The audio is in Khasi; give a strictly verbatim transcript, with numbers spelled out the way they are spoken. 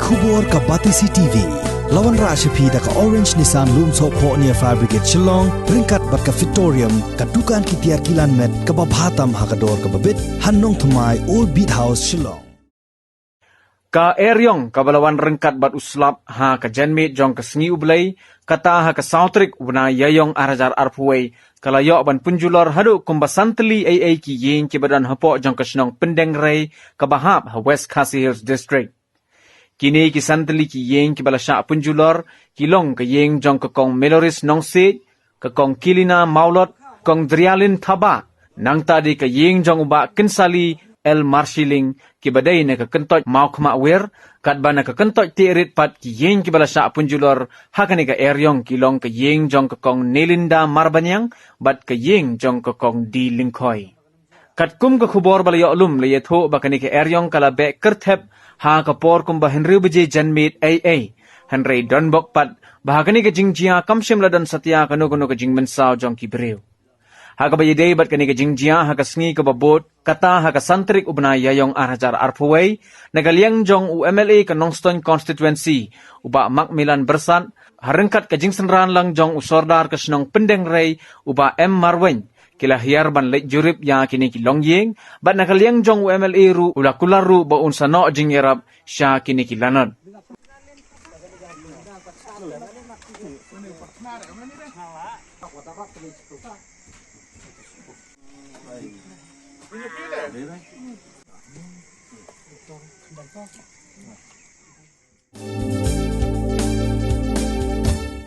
Khubor ka Batesi T V. La wanrah sha phi da ka Orange Nissan Lumsohphoh near Fire Brigade Shillong, ryngkat bad ka Fitorium, ka dukan ki tiar kilan met kaba bha tam ha ka dor kaba bit, ha Nongthymmai, Old Beat House, Shillong. Ka eriong kaba la wan ryngkat bad u slap ha ka janmiet jong ka sngi U Blei, kata ha ka saw tarik u bnai Ïaïong ar hajar arphew wei, ka la ïoh ban pynjulor haduh kumba san tylli eiei ki ïing kiba don hapoh jong ka shnong Pyndengrei kaba hap ha West Khasi Hills District. Kine ki san tylli ki ïing kiba la shah pynjulor ki long ka ïing jong ka Kong Meloris Nongsiej, ka Kong Kilina Mawlot, Kong Drialin Thabah, nangta dei ka ïing jong u Bah Kynsali L Marshilling, kiba dei na ka kyntoit Mawkhmahwir, katba na ka kyntoit Tiarit pat ki ïing kiba la shah pynjulor ha kane ka eriong ki long ka ïing jong ka Kong Nelinda Marbaniang bad ka ïing jong ka Kong D Lyngkhoi. Katkum ka khubor ba la ïoh lum, la ïathuh ba kane ka eriong ka la beh kyrthep ha ka por kumba hynriew baje janmiet eiei. Hynrei don bok pat ba ha kane ka jingjia kam shym la don satia kano kano ka jingmynsaw jong ki briew. Ha kaba ïadei bad kane ka jingjia, ha ka sngi kaba bud, kata ha ka san tarik u bnai Ïaïong ar hajar arphew wei, na ka liang jong u M L A ka Nongstoiñ Constituency, u Bah Macmillan Byrsat, ha ryngkat ka jingsynran lang jong u Sordar ka shnong Pyndengrei, u Bah M Marwein, ki la hiar ban leit jurip ïa kine ki longïing, bad na ka liang jong u M L A ruh u la kular ruh ba un sa noh jingïarap sha kine ki lanot.